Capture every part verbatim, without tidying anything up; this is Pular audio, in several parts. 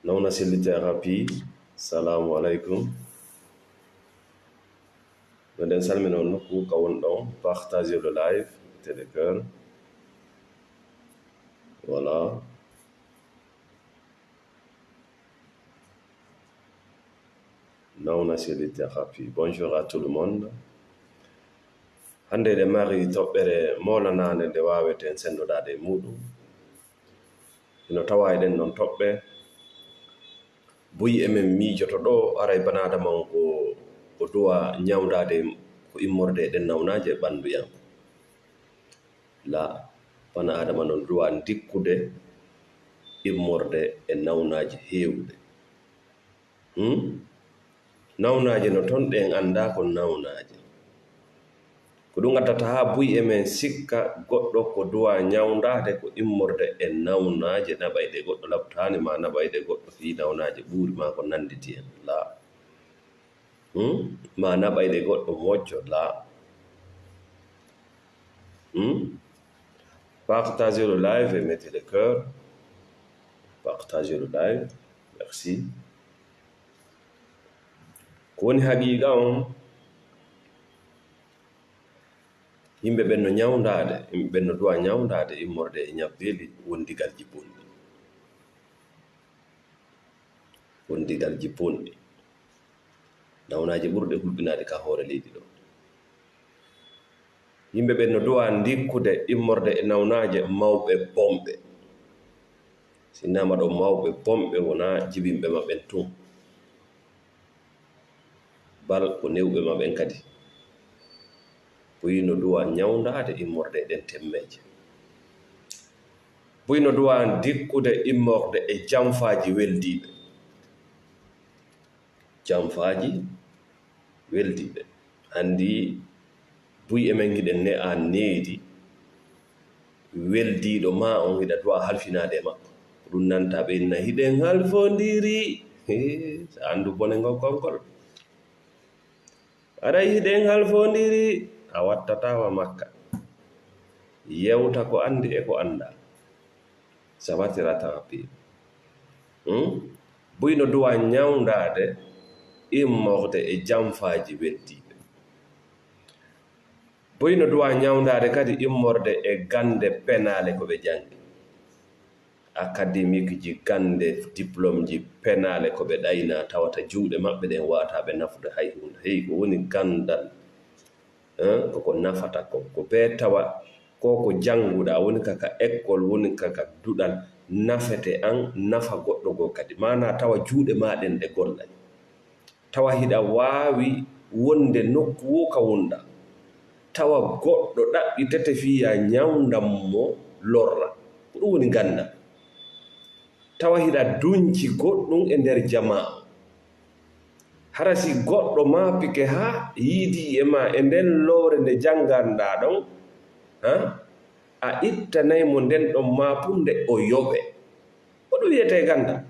Nawna Selli Thérapie, salaamu aleykum. Miɗen salmina on nokku ka wonɗon, partagez le live, mettez le cœur. Voilà. Nawna Selli Thérapie. Bonjour à tout le monde. Hannde eɗen mari toɓɓere moolanaande nde waaweten senndodaade e muuɗum. Hino tawaa e ɗen ɗon toɓɓe. Buy e men miijoto ɗoo, aray bana Adama on ko, ko duwa ñawndaade ko immorde e ɗen nawnaaje ɓanndu yan. Laa, bana Adama non duwa ndikkude immorde e nawnaaje heewuɗe. Hmm? Nawnaaje no ton ɗen anndaa ko nawnaaje. Ko ɗum addata haa buy e men sikka goɗɗo ko duwa ñawndaade ko immorde e nawnaaje naɓayɗe goɗɗo labtaani, maa naɓayɗe goɗɗo fii nawnaaje ɓuuri, maa ko nannditi hen. Laa. Hmm? Maa naɓayɗe goɗɗo mojjo. Laa. Hmm? Partagez le live et mettez le cœur. Partagez le live. Merci. Ko woni haqiiqa on, yimɓe ɓen no ñawndaade, yimɓe ɓen no duwa ñawndaade immorde e ñabbeeli wondigalji bonɗi. Wondigalji bonɗi. Nawnaaje ɓurɗe hulɓinaade ka hoore leydi ɗoo. Yimɓe ɓen no duwa ndikkude immorde e nawnaaje mawɓe bonɓe. Si innama ɗoo mawɓe bonɓe, wonaa jibinɓe ma ɓen tun. Bal ko newɓe ma ɓen kadi. Buy no duwa ñawndaade immorde e ɗen temmeeje. Buy no duwa ndikkude immorde e janfaaji weldiiɓe. Janfaaji weldiiɓe. Anndi buy e men hiɗen ne'a needi weldiiɗo maa on, hiɗa duwa halfinaade e makko. Ko ɗum nanta ɓe inna hiɗen halfondiri. Hee, sa anndu bone ngol konkol. Aray hiɗen halfondiri, a wattataa wa makka. Yewta ko anndi e ko anndaa. Ça va te rattraper. Hmm? Buy no duwa ñawndaade immorde e janfaaji weldiiɓe. Buy no duwa ñawndaade kadi immorde e gannde penaale ko ɓe janngi. Akademikji, gannde, diplômeji penaale ko ɓe ɗaynaa, tawata juuɗe maɓɓe ɗen waawataa ɓe nafude hay huunde. Hey, ko woni ganndal? Eh, ko ko nafata kon. Ko bee tawa ko ko jannguɗaa, woni ka ka ekkol, woni ka ka duɗal, nafete an, nafa goɗɗo goo kadi. Maanaa tawa juuɗe maa ɗen ɗe gollay. Tawa hiɗa waawi wonde nokku woo ka wonɗaa. Tawa goɗɗo ɗaɓɓitete fii yaa ñawndan mo lorra. Ko ɗum woni ganndal. Tawa hiɗa dunci goɗɗum e nder jamaa on. Hara si goɗɗo maapike haa yiidii e maa e nden lowre nde jannganɗaa ɗon, ha? A ittanay mo nden ɗon maapunde o yoɓe. Ko ɗum wiyetee ganndal.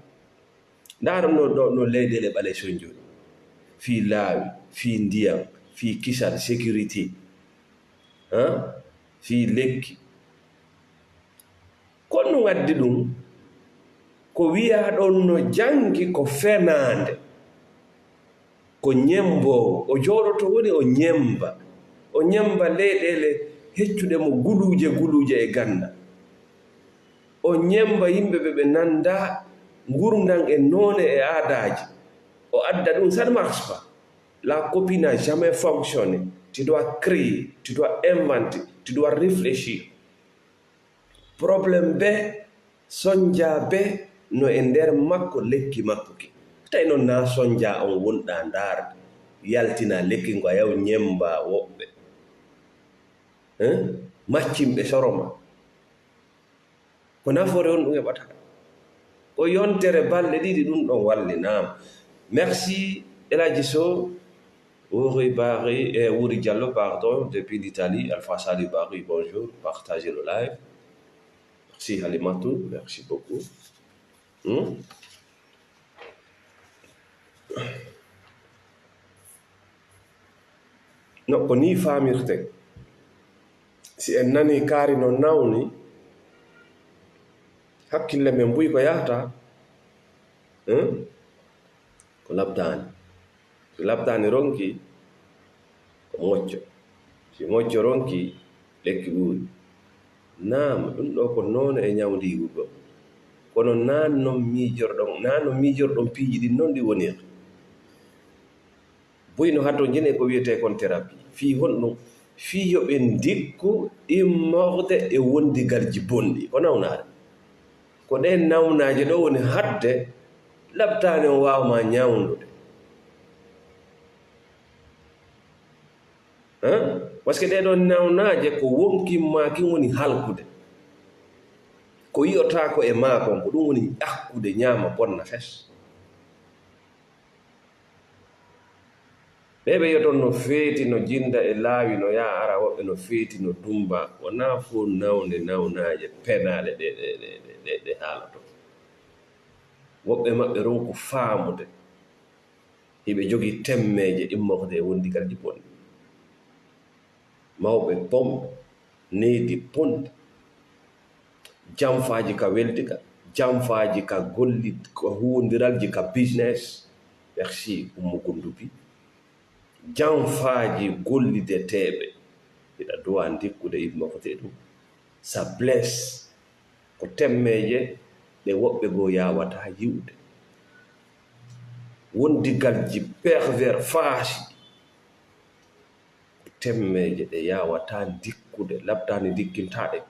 Ndaaron no, no, no leyɗeele ɓaleeje on jooni. Fii laawi, fii ndiyam, fii kisal, sécurité. Ha? Fii lekki. Ko ɗum addi ɗum, ko wiyaa ɗon no janngi ko fenaande, ko ñemmboowo, o jooɗoto woni o ñemmba, o ñemmba leyɗeele heccuɗe mo guluuje guluuje e ganndal. O ñemmba yimɓe ɓe ɓe nanndaa ngurndan e noone e aadaaji. O adda ɗum, ça ne marche pas. La copie n'a jamais fonctionné. Tu dois créer, tu dois inventer, tu dois réfléchir. Problème be, sonjaa be, no e nder makko, lekki makko ki. Tawi non naa sonjaa on wonɗaa ndaarde, yaltinaa lekki ngu a yaw ñemmbaa woɓɓe. Hein? Maccimɓe soro ma. Ko nafoore on ɗum heɓata. Ko yontere balɗe ɗiɗi ɗum ɗon wallinaama. Merci, El Hadji Sow. Wuri Bari, eh, Wuri Diallo, pardon, depuis l'Italie. Alpha Sali Bari, bonjour. Partagez le live. Merci, Halimatou. Merci beaucoup. Hmm? No, ko nii faamirten. Si en nanii kaari no nawni, hakkille men buy ko yahata, Hein? Ko labtaani. Si labtaani ronki, ko mocco. Si mocco ronki, lekki ɓuuri. Naam, ɗun ɗoo ko noone e ñawndiigu goo. Kono naa non miijorɗon, naa non miijorɗon piiji ɗin non ɗi woniri. Buy no hatonjini e ko wi'etee kon thérapie. Fii honɗun? Fii yo ɓe ndikku immorde e wondigalji bonɗi. Ko nawnaare. Ko ɗee nawnaaje ɗoo woni haɗde labtaani on waawa maa ñawndude. Hein? Parce que ɗee ɗoo nawnaaje ko wonkin maa kin woni halkude. Ko yi'otaako e maa kon, ko ɗun woni ƴakkude, ñaama, bonna fes. Ɓee ɓe yi'oton no feeti, no jinda e laawi, no yaha ara, woɓɓe no feeti, no dumba. Wonaa fow nawne, nawnaaje penaale ɗe, ɗe, ɗe, ɗe, ɗe, ɗe haaloton. Woɓɓe maɓɓe ronku faamude. Hiɓe jogii temmeeje immorde e wondigalji bonɗi. Mawɓe bonɓe, needi bonɗi, janfaaji ka weldigal, janfaaji ka golli-, ka huwwondiralji ka business. Merci, Ummu Gundubi. Janfaaji gollideteeɓe, hiɗa duwaa ndikkude immorde ɗun. Ça blesse. Ko temmeeje ɗe woɓɓe goo yaawataa yi'ude. Wondigalji pervers faasiɗi. Ko temmeeje ɗe yaawataa ndikkude, labtaani ndikkintaa ɗe.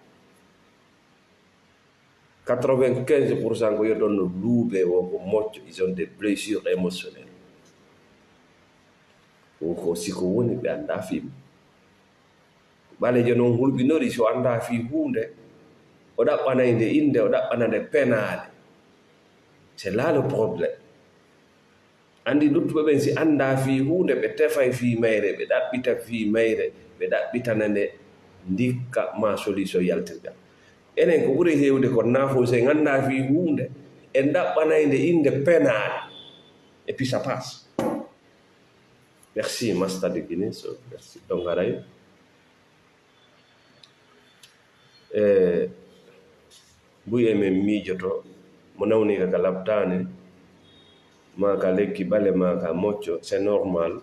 Quatre-vingt-quinze pour cent ko yi'oton no luuɓe woo ko mocco, ils ont des blessures émotionnelles. Ko, ko si ko woni ɓe anndaa fii mun. Ɓaleejo non hulɓinori, si o anndaa fii huunde, o ɗaɓɓanay nde innde, o ɗaɓɓana nde penaale. C'est là le problème. Anndi luttuɓe ɓen, si anndaa fii huunde, ɓe tefay fii mayre, ɓe ɗaɓɓita fii mayre, ɓe ɗaɓɓitana nde ndikka maa solution yaltirgal. Enen ko ɓuri heewde kon, naa fow si en anndaa fii huunde, en ɗaɓɓanay nde innde penaale. Et puis ça passe. Merci, Master de Guinée, so merci. Donc, haray, e buy e men miijoto, mo nawniika ka labtaani, maa ka lekki ɓale, maa ka mocco, c'est normal.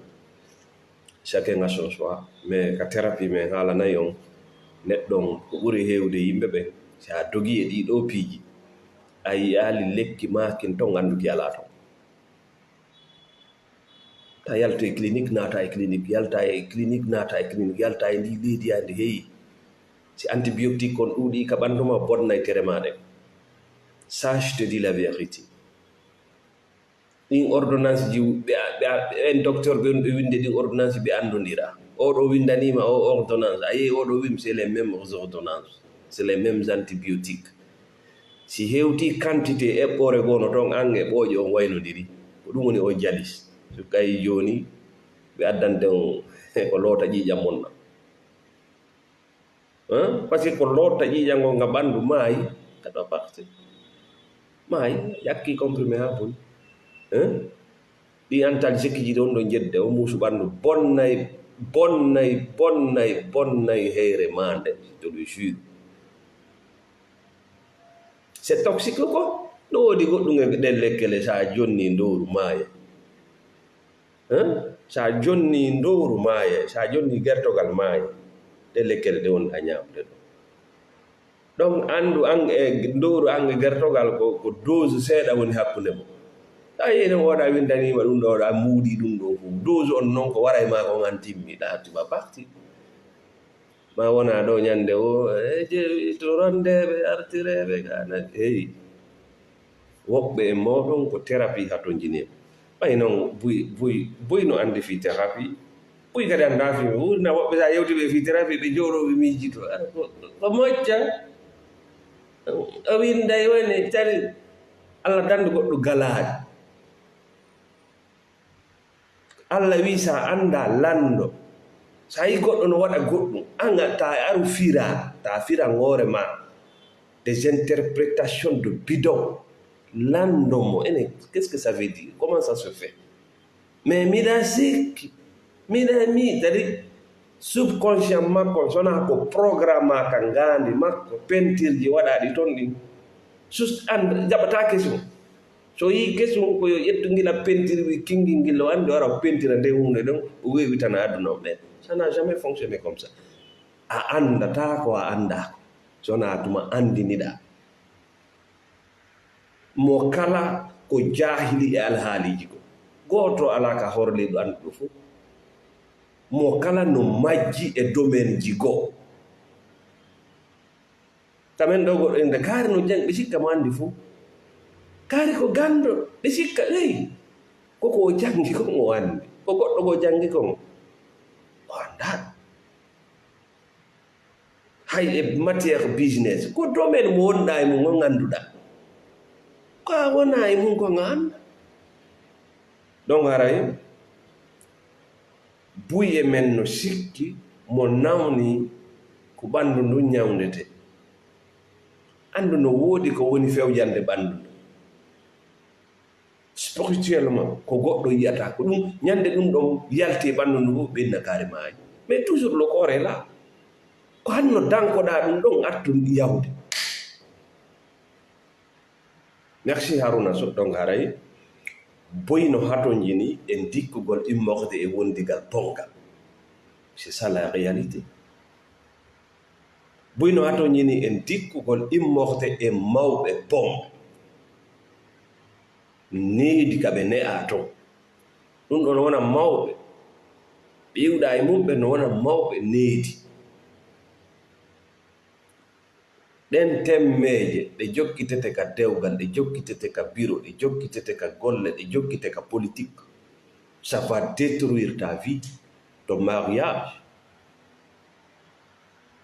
Chacun a son choix. Mais ka thérapie men haalanay on, neɗɗo on, ko ɓuri heewde yimɓe ɓen, si a dogii e ɗii ɗoo piiji, a yi'aali lekki maa kin ton, anndu ki alaa ton. Ta yaltu e clinique, naata e clinique, yalta e clinique, naata e clinique, yalta e ndii leydi haa ndi heewi. Si antibiotique kon ɗuuɗii ka ɓanndu maa, bonnay tere maa ɗen. Ça, je te dis la vérité. Ɗin ordonnance ji, ɓe, ɓe, ɓe, en docteur ɓe, ɓe winde ɗin ordonnance, ɓe anndondira. Oo ɗoo windanii ma oo ordonnance, a yehi oo ɗoo wii, c'est les mêmes ordonnances. C'est les mêmes antibiotiques. Si hewtii quantité eɓɓoore goo no ton, an e ɓooƴe on waynondiri. Ko ɗum woni on jalis. So kay jooni, ɓe addante on ko loota ƴiiƴam mon na. Hein? Parce que ko loota ƴiiƴam on nga ɓanndu maayi, ka ɗo parti. Maayi, ƴakki comprimé haa boni. Hein? Ɗi antal sekki ɗon ɗo jedde, o muusu ɓanndu, bonnay, bonnay, bonnay, bonnay heyre maa nde, je te le jure. C'est toxique ko. No woodi goɗɗum e ɗen lekkele, sa jonni ndowru maaye. Hein? Sa jonni ndowru maaye, sa jonni gertogal maaye, ɗe lekkele ɗe wonɗa ñaamde ɗo. Ɗon anndu an e ndowru an e gertogal ko, ko dose seeɗa woni hakkunde mon. Tawi enen oɗa windaniima ɗum ɗo, a muudii ɗum ɗo fof. Dose on non ko waray maa kon an timmi, ɗa tuma parti. Ma wona ɗo ñande o, e je-, to rondeeɓe, artireeɓe, ka na, hey. Woɓɓe e mooɗon ko thérapie hatonjinii ɓe. Ɓay non buy, buy, buy no anndi fii thérapie. Buy kadi anndaa fii, wurna woɓɓe sa yewti ɓe fii thérapie, ɓe jooɗoo ɓe miijitoo. Ah, ko, ko mocca. O winday woni tari Alla dandu goɗɗo galaaɗi. Alla wii, sa anndaa lanndo, sa yii goɗɗo no waɗa goɗɗum, an a, ta aru fira, ta fira ngoore ma. Des interprétations de bidon. Lanndo mo, enen, qu'est-ce que ça veut dire? Comment ça se fait? Mais miɗa sikki, miɗa mi, c'est-à-dire, subconscient makko, so wonaa ko programme ka ngaandi makko, pentirji waɗaaɗi ton ɗin. Sus-, an, jaɓataa kesum. So yii kesun ko yo ƴettu ngila pentiri wi kingil ngil o anndi o ara o pentira nde huunde ɗon o weeɓitana aduna on ɓen. Ça n'a jamais fonctionné comme ça. A anndataa ko a anndaa ko. So wonaa tuma anndiniɗaa. Mo kala ko jaahili e alhaaliiji goo. Gooto alaa ka hoore leydi ɗo annduɗo fof. Mo kala no majji e domeenji goo. Kamen ɗo goɗɗo innde kaari no janngi, ɓe sikka mo anndi fof. Kaari ko ganndo, ɓe sikka, ey, ko ko o janngi kon o anndi. Ko goɗɗo goo janngi kon, o anndaa. Hay e matière business, ko domaine mo wonɗaa e mun on annduɗaa. Ko a wonaa e mun kon a anndaa. Donc haray buy e men no sikki mo nawni ko ɓanndu ndun ñawndetee. Anndu no woodi ko woni fewjande ɓanndu ndun. Spirituellement, ko goɗɗo yi'ata, ko ɗum, ñande ɗum ɗon yalti e ɓanndu ndu, ɓe innakaare maayi. Mais toujours le corps est là. Ko hanno dankoɗaa ɗum ɗon attu yahude. Merci Haruna Sow, donc haray boy no hatonjini e ndikkugol immorde e wondigal bongal. C'est ça la réalité. Buy no hatonjini e ndikkugol immorde e mawɓe bonɓe. Needi ka ɓe ne'aa ton. Ɗum ɗon no wona mawɓe. Ɓe iwɗaa e mum ɓen no wona mawɓe needi. Ɗen temmeeje, ɗe jokkitete ka dewgal, ɗe jokkitete ka biro, ɗe jokkitete ka golle, ɗe jokkite ka politik. Ça va détruire ta vie, ton mariage,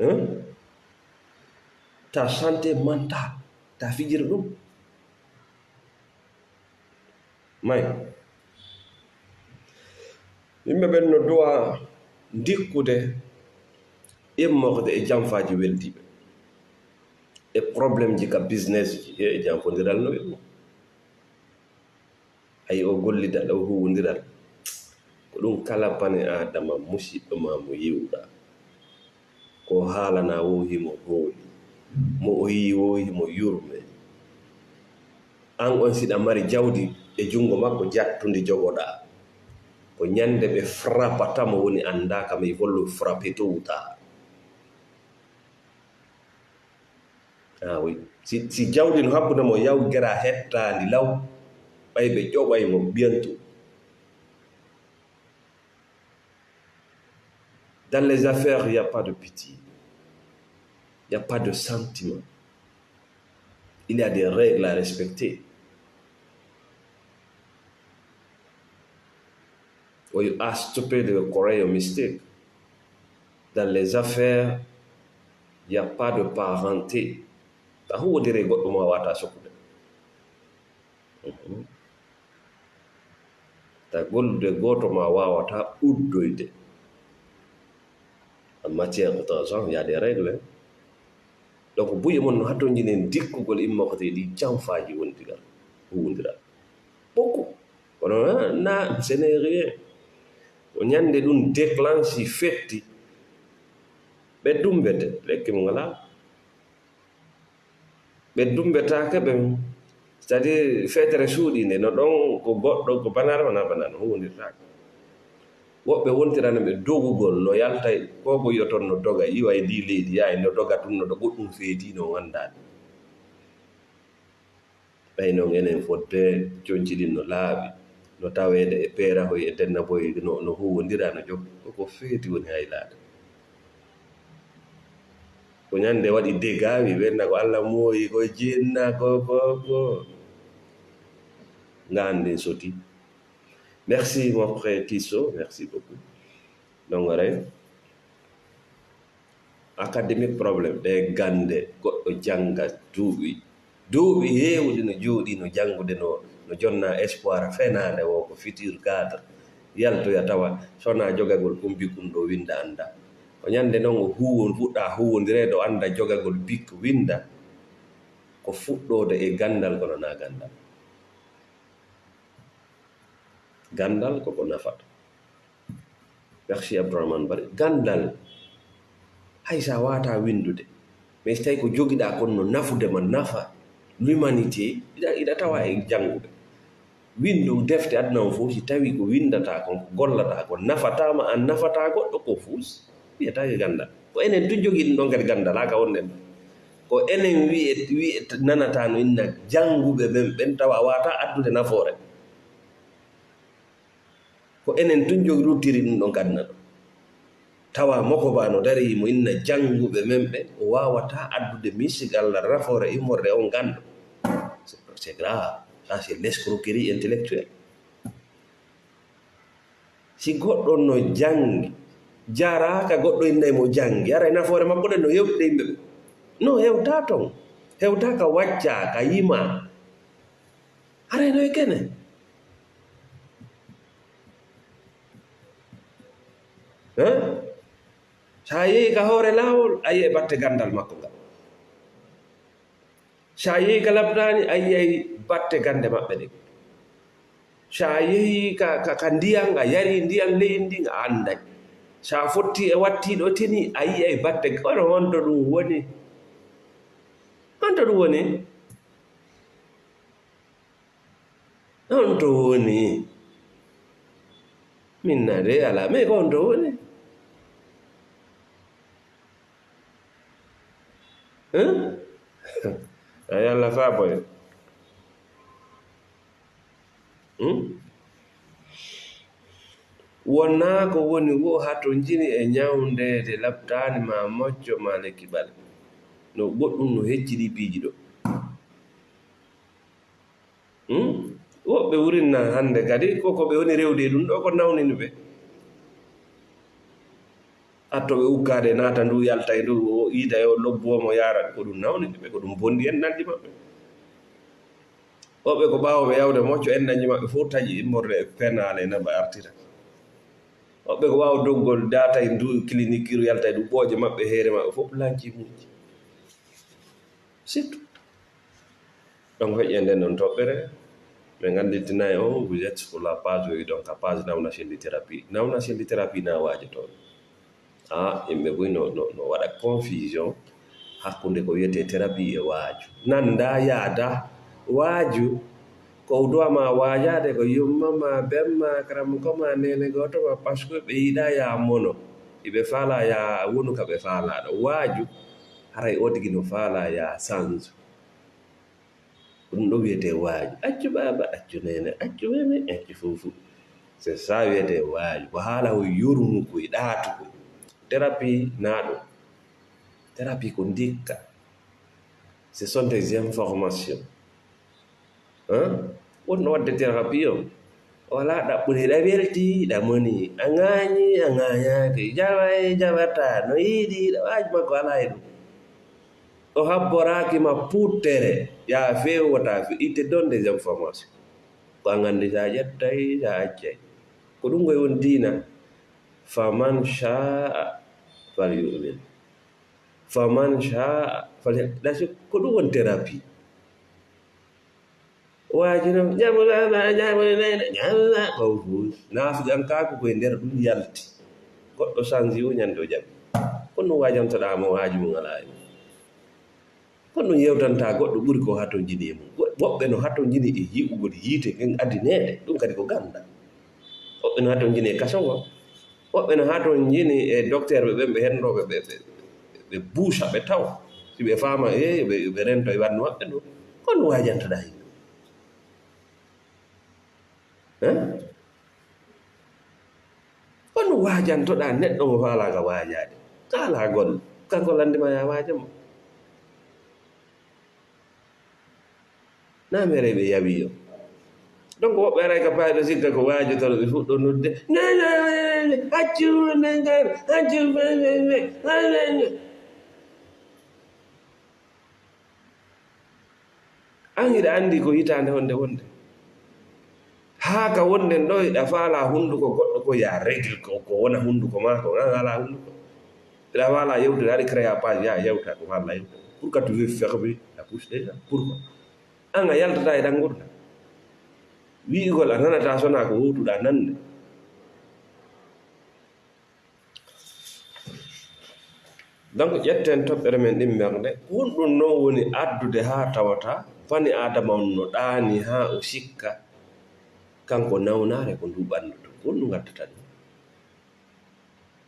hein? Ta santé mentale, ta fijir ɗum. May. Yimɓe ɓen no duwa ndikkude immorde e janfaaji weldiiɓe. E problemji ka business ji, e janfondiral no wi'u. Hay o gollidat, o huwwondiral. Ko ɗum kala bani Aadama, musiɗɗo maa mo yi'uɗaa. Ko o haalanaa woo himo hooli. Mo o yi'i woo himo yurmee. An on si ɗa mari jawdi e junngo makko jattundi jogoɗaa. Ko ñande ɓe frappata mo woni anndaa kam e vollo frappé towtaa. Ah oui. Si, si jawdi no hakkunde mo yawgera hettaandi law, ɓay ɓe ƴoɓay mo bientôt. Dans les affaires, il n'y a pas de pitié. Il n'y a pas de sentiment. Il y a des règles à respecter. Or you are stupid to correct your mistake. Dans les affaires, il n'y a pas de parenté. Ta huwwondire goɗɗo mo a waawataa sokkude. Mhm. Ta gollude gooto mo a waawataa uddoyde. En matière de temps, il y a des règles. Donc, buy e mon no hatonjinen dikkugol immorde e ɗi janfaaji wondiral, huwwondiral. Beaucoup. Kono, ah, na, ce n'est rien. Ko ñande ɗum déclenche, fetti, ɓe dumbete, lekki mo ngalaa. Ɓe dumbetaake ɓe, c'est-à-dire feetere suuɗiinde, no ɗon ko goɗɗo, ko banaare wonaa banaare, no huwwondirtaake. Woɓɓe wontirana ɓe dogugol, no yalta, ko ko yi'oton no doga, iwa e ndii leydi, yaa no doga tun, no doga, goɗɗum feetii, no anndaa. Ɓay non enen fodde conci ɗin no laaɓi, no taweede e peerahoy e dennaboy no, no huuwondira, no jokka. Ko ko feeti woni haylaade. Ko ñande waɗi dégâts, wi ɓenna ko Alla mooyi, ko jinna, ko, ko, ko. Ngaan ndin soti. Merci, mon frère Kisso. Merci beaucoup. Donc, académique problème, ɗe gannde, goɗɗo jannga duuɓi, duuɓi heewuɗi no jooɗii, no janngude, no, no jonna espoir fenaande woo, ko futur cadre, yaltoya tawa, so wonaa jogagol kumbi kun ɗo winnda annda. Ko ñande non o huuwon-, fuɗɗa huuwondireede, o annda jogagol bic winnda, ko fuɗɗoode e ganndal, kono naa ganndal. Ganndal ko ko nafata. Merci Abdourahmane Bari. Ganndal, hay sa waawataa winndude, mais si tawii ko jogiɗaa kon no nafude ma, nafa l'humanité, iɗa, iɗa tawa e jannguɓe. Winndu defte aduna on fof, si tawii ko winndataa kon, ko gollataa kon, nafataa ma, an nafataa goɗɗo, ko fuus, wiyetaake ganndal. Ko enen tun jogii ɗum ɗon kadi ganndal, haa ka wonɗen ɗo. Ko enen wi'e, wi'e, nanataa no inna jannguɓe men ɓen, tawa a waawataa addude nafoore. Ko enen tun jogi ruttiri ɗum ɗon ka aduna ɗo. Tawa moko ba no darii mo inna jannguɓe men ɓen, o waawataa addude misal nafoore immorde on ganndo. C'est, c'est grave. Ça, c'est l'escroquerie intellectuelle. Si goɗɗo no janngi, jaraaka goɗɗo innay mo janngi, aray nafoore makko ɗen no hewtude yimɓe ɓen. No hewtaa ton. Hewtaa ka waccaa, ka yimaa. Aray no e kene. Hein? So a yehi ka hoore laawol, a yi'ay batte ganndal makko ngal. So a yehi ka laptaani, a yi'ay batte gannde maɓɓe ɗen. So a yehi ka, ka, ka ndiyan, a yari ndiyan leydi ndin, a annday. So a fotti e wattiiɗo tini, a yi'ay batte, kono honto ɗum woni? Honto ɗum woni? Honto woni? Min na de alaa, mais ko honto woni? Hein? Ay Alla faa boy. Hmm? Wonaa ko woni wo hatonjini e ñawndeede laptaani maa mocco maa lekki ɓale. No goɗɗum no hecci ɗii piiji ɗo. Hmm? Woɓɓe wurinna hannde kadi, ko, ko ɓe woni rewde e ɗum ɗo, ko nawnini ɓe. Atto ɓe ukkaade, naata ndu, yalta e ndu, o iida e o lobbu o mo yaara, ko ɗum nawnini ɓe, ko ɗum bonɗi en nanndi maɓɓe. Woɓɓe ko ɓaawo ɓe yawde mocco en nanndi maɓɓe fof taƴi immorde e penaale ena ɓe artira. Woɓɓe ko ɓaawo doggol, daata e ndu clinique, yalta e ndu ɓooƴe maɓɓe, heere maɓɓe fof lanci muuji. Surtout. Donc, feƴƴen nden ɗon toɓɓere, min ngannditinay on, vous êtes sur la page, donc, la page Nauna Shelly Therapy. Nauna Shelly Therapy na waajotoo. Ah, yimɓe buy no, no, no waɗa confusion hakkunde ko wiyetee thérapie e waaju. Nanndaa, yaadaa. Waaju, ko o duwa ma waajaade, ko yumma ma, ben ma, karamoko ma, neene gooto ma, parce que ɓe yiɗaa yaa mono. Iɓe faalaa yaa wonu ka ɓe faalaa ɗo. Waaju, haray o tigi no faalaa yaa sansu. Ko ɗum ɗo wiyetee waaju. Accu baaba, accu neene, accu meme, accu fuufu. C'est ça wiyetee waaju. Ko haala ko yurmu, ko e ɗaatu ko. Thérapie naa ɗum. Thérapie ko ndikka. Ce sont des informations. Hein? Wonno waɗde thérapie on. Wala ɗaɓɓude, hiɗa welti, hiɗa moni, a ŋaañi, a ŋaañaaki, jawa e jawata, no yiɗi, hiɗa waaji makko alaa e ɗum. O habboraaki ma puuttere, yaa feewu wota fe-, il te donne des informations. Ko a nganndi sa ƴettay, sa accay. Ko ɗum koye woni diina. Faman sha'a falyu'min. Faman sha'a falya-, ɗasi ko ɗum woni thérapie. Waaju no, ƴamu lala, ƴamu lala, ƴamu lala, ko fuus. Naafiqankaaku ko e nder ɗum yalti. Goɗɗo sanji o ñande o jaɓi. Kono ɗum waajantoɗaa mo waaju mum alaa e mum. Kono ɗum yewtantaa goɗɗo ɓuri ko hatonjini e mum. Wo-, woɓɓe no hatonjini e yi'ugol yiite ngen adineede. Ɗum kadi ko ganndal. Woɓɓe no hatonjini e kaso ngon. Woɓɓe no hatonjini e dokteerɓe ɓen, ɓe henndooɓe, ɓe, ɓe, ɓe buusa, ɓe tawa. Si ɓe faama, e, ɓe, ɓe rento e ɓanndu maɓɓe ndu. Kono waajantoɗaa yimɓe. Eh? Kono waajantoɗaa neɗɗo mo faalaa ka waajaade. Kaalaa golle. Kanko lanndi ma yaa waaja mo. Na mere ɓe yawi yo. Donc, woɓɓe aray ka paaɗo sikka ko waajotoro, ɓe fuɗɗo nodde. Accu, nde ngar, accu, be, be, be. An hiɗa anndi ko hitaande honde wonde. Haa ka wonden ɗo, hiɗa faalaa hunduko goɗɗo ko yaa règle ko, ko wona hunduko maa ko, an alaa hunduko. Hiɗa faalaa yewtude, haɗi créa page, yaa yewta ko faalaa yewta. Pourquoi tu veux fermer la bouche des gens? Pourquoi? An a yaltataa e ɗan ngurndan. Wi'ugol a nanataa sonaa ko wowtuɗaa nande. Donc, ƴetten toɓɓere men ɗin ɓernde. Ko honɗun non woni addude haa tawata bani Aadama on no ɗaanii haa o sikka Kanko nawnaare ko ndu ɓanndu tun, ko honɗun ngaddata ɗun?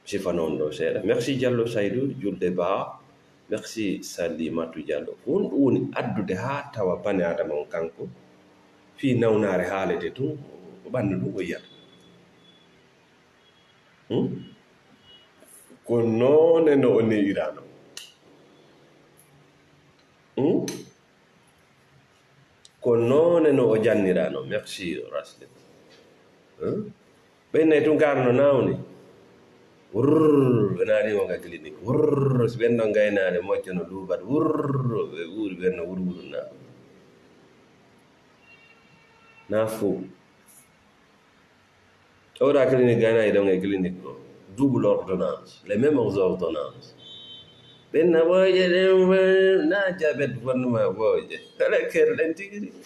Sifa non ɗoo seeɗa. Merci Diallo Saydou, Julde Ba. Merci Salimatu Diallo. Ko honɗun woni addude haa tawa bani Aadama on kanko, fii nawnaare haalete tun, ko ɓanndu ndun o yiyata? Hmm? Ko noone no o ne'iraa non. Hmm? Ko noone no o janniraa non. Merci, Raslet. Hmm? Ɓen nay tun kaara no nawni. Wurr, ɓe naati mo ka clinique. Wurr, si ɓen ɗon gaynaade mocca no luubat. Wurr, ɓe wuuri ɓen no wurwuru na. Na fuu. Oɗa clinique gaynaaki ɗon e clinique ɗo. Double ordonnance. Les mêmes ordonnances. Ɓen na ɓooje ɗen, na jabet fondement ɓooje. Kala ker ɗen tigi tigi.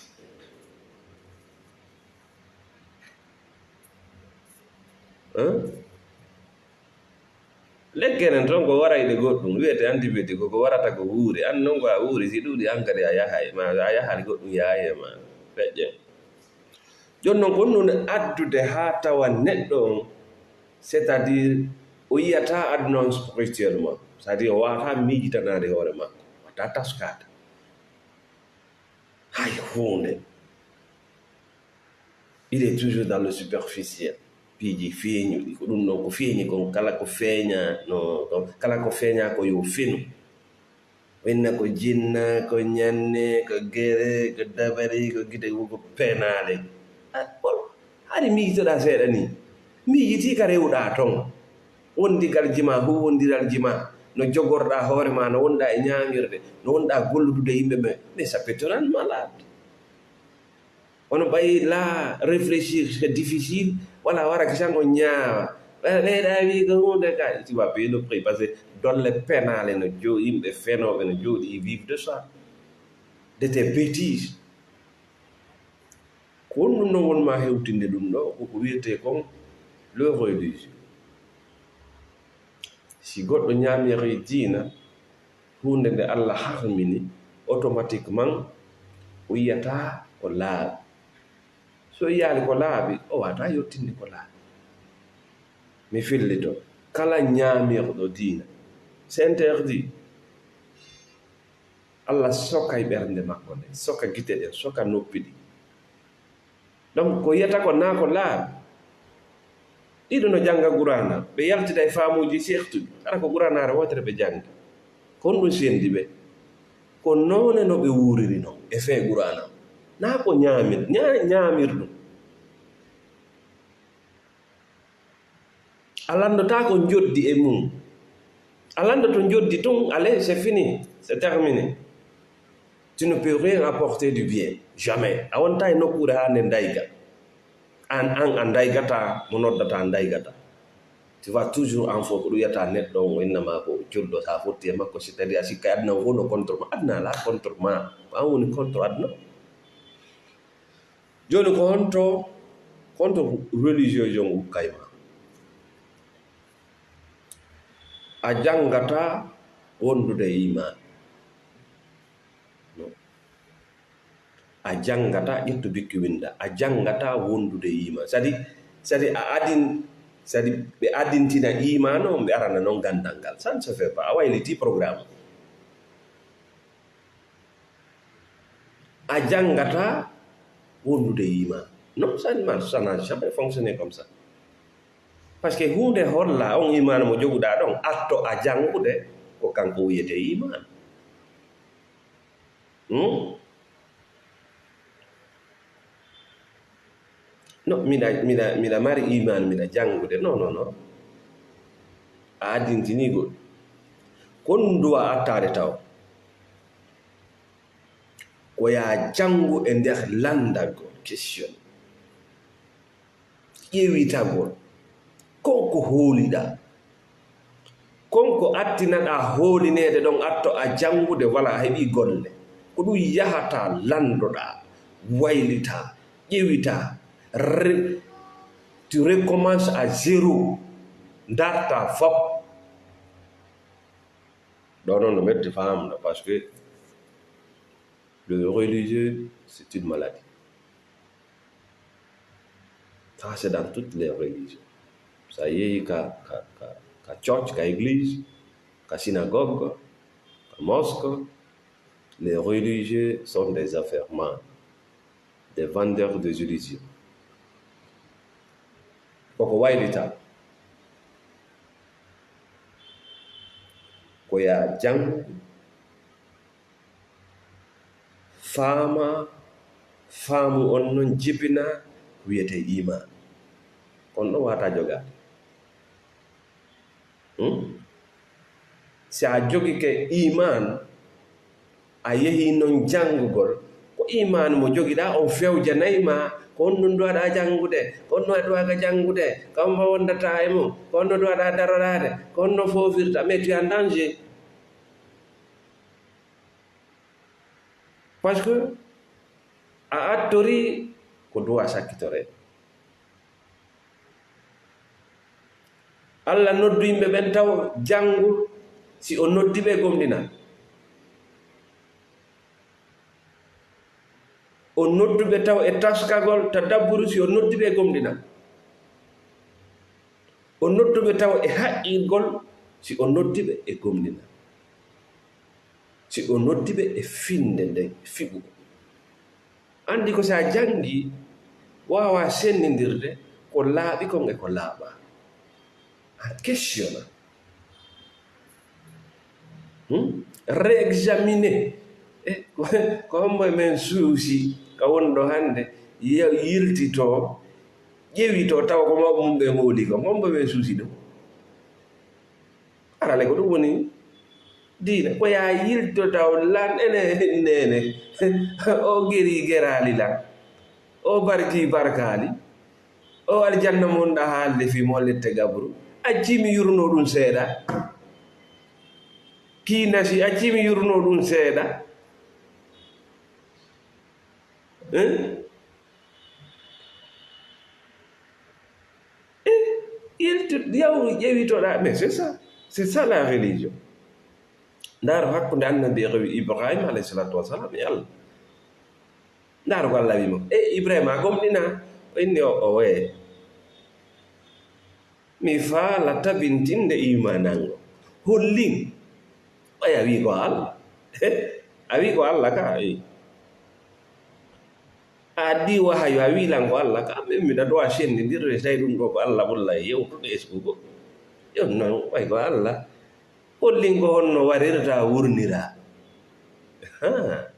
Hein? Lekkeren ton ko warayɗe goɗɗum, wi'ete antibiotique, ko ko warata ko wuuri. An non ko a wuuri, si ɗuuɗi an kadi a yahay, ma a yahay goɗɗum yahay e ma. Feƴƴe. Jon non ko ɗum addude haa tawa neɗɗo on, c'est-à-dire o yi'ata aduna on spirituellement, c'est-à-dire o waawataa miijitanaade hoore makko, o waawataa taskaade hay huunde. Il est toujours dans le superficiel. Piiji feeñuɗi, ko ɗum ɗon ko feeñi kon, kala ko feeña, no, kala ko feeña ko yo fenu. Winna ko jinna, ko ñanne, ko gere, ko dabari, ko gite, ko penaale. Ah, bon, hari miijitoɗaa seeɗa nii. Miijitii ka rewɗaa ton. Wondigal jima, huuwondiral jima, no jogorɗaa hoore maa, no wonɗaa e ñaamirde, no wonɗaa golludude yimɓe ɓe, mais ça peut te rendre malade. Hono ɓay la réfléchir, c'est difficile. Wala wara kisan ko ñaawa. Ɓe, ɓe ɗa wi ko huunde ka, tu vas payer le prix. Parce que dolle penaale no jo-, yimɓe fenooɓe no jooɗi, ils vivent de ça. De tes bêtises. Ko honɗum non won ma hewtinde ɗum ɗo? Ko ko wi'etee kon le religieux. Si goɗɗo ñaamirii diina, huunde nde Allah harmini, automatiquement o yi'ata ko laaɓi. So yi'aali ko laaɓi, o waawataa yottinde ko laaɓi. Mi fillito, kala ñaamirɗo diina, c'est interdit. Allah sokay ɓernde makko nden, soka gite ɗen, soka noppi ɗin. Donc, ko yi'ata kon naa ko laaɓi. Ɗiɗo no jannga Qur'aana, ɓe yaltida e faamuuji seertuɗi, hara ko Qur'aanaare wootere ɓe janngi. Ko honɗum senndi ɓe? Ko noone no ɓe wuuriri non e fee Qur'aana. Naa ko ñaamir-, ñaa-, ñaamirɗum. A lanndotaako njoddi e mum. A lanndoto njoddi tun, allez, c'est fini, c'est terminé. Tu ne peux rien apporter du bien, jamais. A wontaa e nokkuure haa nde ndayga. An, an a ndaygataa, mo noddataa ndaygataa. Tu vas toujours en faux, ko ɗum wiyata neɗɗo on, o innama ko julɗo, so a fotti e makko, c'est-à-dire a sikka aduna on fof no contre ma. Aduna alaa contre ma, ko an woni contre aduna. Jooni ko honto, honto religieux on ukkay ma? A janngataa wondude e iimaan. No. A janngataa, ƴettu bikki winnda. A janngataa wondude e iimaan. C'est-à-dire, c'est-à-dire a adin, c'est-à-dire ɓe adintina iimaan on, ɓe arana non ganndal ngal. Ça ne se fait pas. A waylitii programme. A janngataa wondude e iimaan. Non, ça ne marche, ça n'a jamais fonctionné comme ça. Parce que huunde holla on iimaan mo joguɗaa ɗon, atto a janngude, ko kanko wiyetee iimaan. Hmm? No, miɗa, miɗa, miɗa mari iimaan, miɗa janngude. Non, non, non. A adintinii goɗɗum. Ko ɗum duwa attaade taw. Ko yaa janngu e nder lanndagol, question. Ƴeewitagol. Kon ko hooliɗaa. Kon ko attinaɗaa hoolineede ɗon, atto a janngude, wala a heɓii golle. Ko ɗum yahataa, lanndoɗaa, waylitaa, ƴewitaa, re-, tu recommences à zéro, ndartaa fop. Ɗoo noon no metti faamna, parce que le religieux, c'est une maladie. Ça, c'est dans toutes les religions. Sa yehi ka, ka, ka, ka church, ka église, ka synagogue, ka mosque, les religieux sont des affaires, des vendeurs des illusions. Koko waylita. Ko yaa janngu, faama, faamu on non jibina ko wiyetee iimaan. Kon ɗon waawataa jogaade. Hmm? Si a jogike iimaan, a yehi non janngugol, ko iimaan mo jogiɗaa on fewjanay ma, ko honno duwaɗaa janngude, ko honno a duwaaka janngude, ko hombo wondataa e mum, ko honno duwaɗaa daroraade, ko honno foofirta, mais tu es en danger. Parce que a attorii ko duwaa sakkitoree. Alla noddu yimɓe ɓen taw janngu, si o noddi ɓe gomɗina. O noddu ɓe taw e taskagol, tadabburu, si o noddi ɓe gomɗina. O noddu ɓe taw e haqqilgol, si o noddi ɓe e gomɗina. Si o noddi ɓe e finnde nden, fiɓu. Anndi ko si a janngii, waawaa senndindirde ko laaɓi kon e ko laaɓaa. A questionna. Hmm? Réexaminer. E, ko, ko hombo e men suusi ka woni ɗo hannde, ye-, yiltitoo, ƴeewitoo, tawa ko mawɓe mum ɓe hooli kon. Hombo e men suusi ɗum? Arale ko ɗum woni diina. Ko yaa yilto taw lan ene neene. O geri geraali lan. O barki barkaali. O aljanna mo wonɗaa haalde fii mo lette gabru. Accii mi yurunoo ɗum seeɗa. Kiinasi, accii mi yurunoo ɗum seeɗa. Hein? Eh, yiltu-, yaw ƴeewitoɗaa, mais c'est ça. C'est ça la religion. Ndaaru hakkunde Annabi Ibrahima alayhi salatu wassalam e Allah. Ndaaru ko Allah wi'i mo, "E Ibrahima, a gomɗinaa?" O inni, "O, o, wee. Mi faala tabintinde iimaan an on. Hollin." Ɓay a wi'i ko Allah. A wi'i ko Allah ka, e. A addi wahayu, a wi'i lan ko Allah ka, min miɗa ɗo a senndindirde, tawi ɗum ɗo ko Allah ɓulla e yewtude e suugo. Yo non, ɓay ko Allah. Hollin ko honno warirta wurnira. Ha.